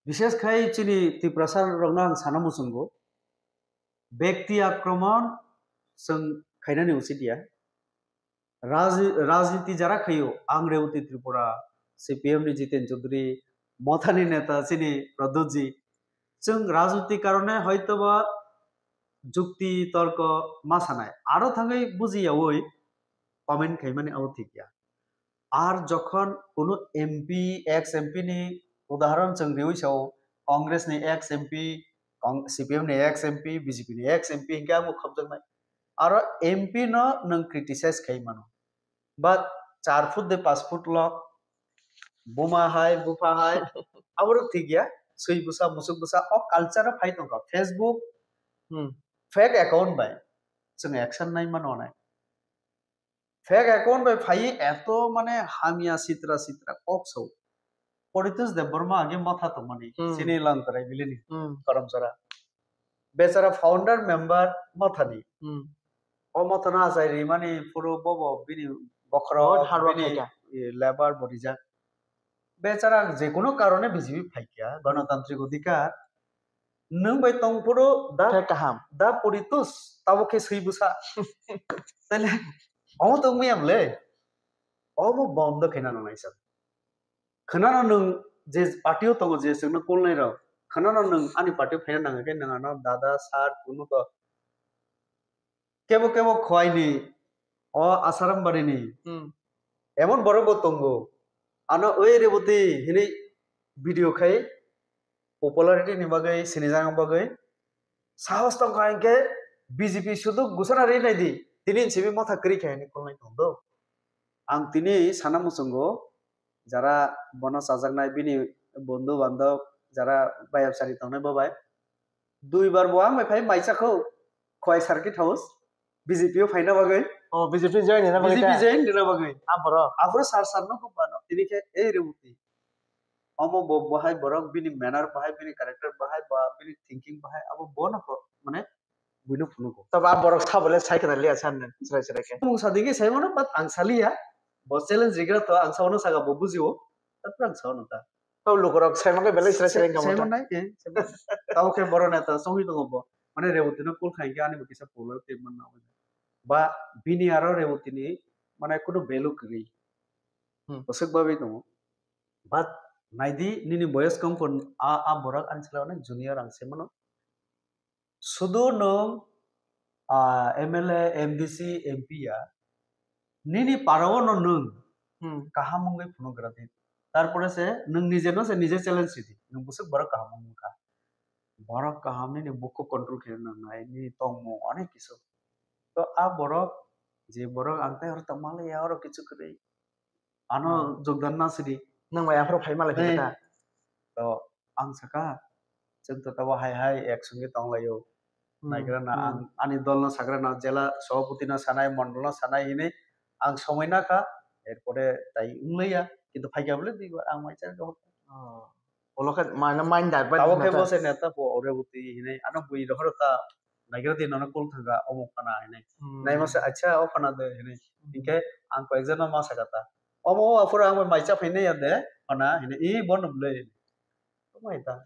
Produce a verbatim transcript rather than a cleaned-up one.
Bishes khai chini Tiprasa rokno ang sana muchungo, bekti akromon chwng khainani usit ya. Raj-, rajniti jara khaio, ang Revati Tripura, C P M ni Jiten Chaudhary, Mothani neta chini Pradyut ji. Chwng rajniti karone hoitoba jukti torko ma sanai. Aro thangwi buji yaui comment khaimani abo thik ya. Ar jokhon kunu M P, ex M P ni udaharon chwng riui sao, Congress ni ex M P, Cong-, C P M ni ex M P, B J P ni ex M P hinkhe abo khopjaknai. Aro M P no nwng criticize khai mano. But char foot de paanch foot lok, buma hai, bupha hai, aborok thik ya, swi bwsa, musuk bwsa, o culture o phai tongkha. Facebook, Hmm. Fake account bai chwng action nai mano nai. Fake account bai phai eto mane hamya sitra sitra kok sao. Paritosh Debbarma age motha tongmani, Hmm. Chini Langtarai bilini, Hmm. Karamchara. Bechara founder member mothani. Hmm. O mothano achai rimani phuru bobo bini bokhorok, Hard work bini, khaikha. Eh, labour bo rijak. Bechara ang je kono karone B J P phaikha, Ganatantrik Odhikar. Nwng bai tong phuru da, Khe kaham. Da Paritosh, tabo khe swi bwsa. Taile, omo tong miyam le. Omo bondo khe nang nai sa. Khwnano nwng je party o tongo, je chwngno kulnai rok, khwnano nwng ani party o phaina nang khe nwng ano dada, sir, kunu to kebo kebo Khowai ni, o Asaram Bari ni, Hmm. Emon borok bo tongo, ano oi Revati hinui video khai popularity ni bagwi, sinijak bagwi, sahos tongkha hinkhe B J P sudu gusana ri nai di, tini simi motha kwrwi khe hinui kulnai tong do. Ang tini sana muchungo, jara bono chajaknai bini bondhu bandhab, jara bayapsari tongnai bo bai. Duibar bo ang bai phai maisa kho, Khowai Circuit House, B J P o phaina bagwi. Oh, B J P join rwna bagwi B J P ta? Join rwna bagwi. Aphuru? Aphuru sir, sir no kok bano. Tini khe, "Ei Revati, omo bo bahai borok, bini manner bahai, bini character bahai, ba bini thinking bahai, abo bono pro-, mane buino phunugo." Toba borok sabole sai khna liya san chwrai chwrai khe. Mung sadi khe sai mano, but ang saliya. Bo challenge rigra to, ang sabono saka bo bujio. Taphuru ang sabono ta. Tau lukurok sai mangkhe belai srai srai wngkha. Sai mano. Mannai, eh, sai mannai. Tabo khe borok neta songwi tongo bo. Mane Revati no kul khai khe ani bo kisa polo tei manna. Ba bini aro Revati ni mane kuno value kwrwi. Hmm. Bwswk bagwi tongo. But naidi nini boyes kom kon a, a borok ani salo onek junior ang sai mano. Sudu nwng, ah, M L A, M D C, M P ya, nini parao no nwng Hmm. kaham wngwi phunuk gra di. Tarpore se nwng nije no se nije challenge ridi. Nwng bwswk borok kaham wngkha. Borok kaham nini bukhu control khe nang nai, nini tongmung onek kisu. To a borok, je borok ang tai oro tongma le ya, oro kichu kwrwi. Ano Hmm. jogdan na sidi. Nwng bai aphuru phai malai Eh. khe ta. To ang saka, chwng to tabo hai hai ek songwi tong laio. Hmm, Naigra na hmm. Ang ani dol no sagra na, jela sabhapati no sanai, mondol no sanai hinwi ang somoi na kha. Erpore tai wng laiya. Kintu phaikha bole dui bar ang mai char kha. Oh. Olo khe mane mind divert Tabo wngkha khe ta. Bo se neta bo Revati hinwi ano bui rohor ta. Naigra di nono kul thangkha omo khana hinwi. Hmm. Naima se acha o khana de hinwi. Hmm. Hinkhe ang koyekjano ma saka ta. Omo o aphuru ang bai mai cha phainai ya de khana hinwi. I bono bwle. Omo hai ta.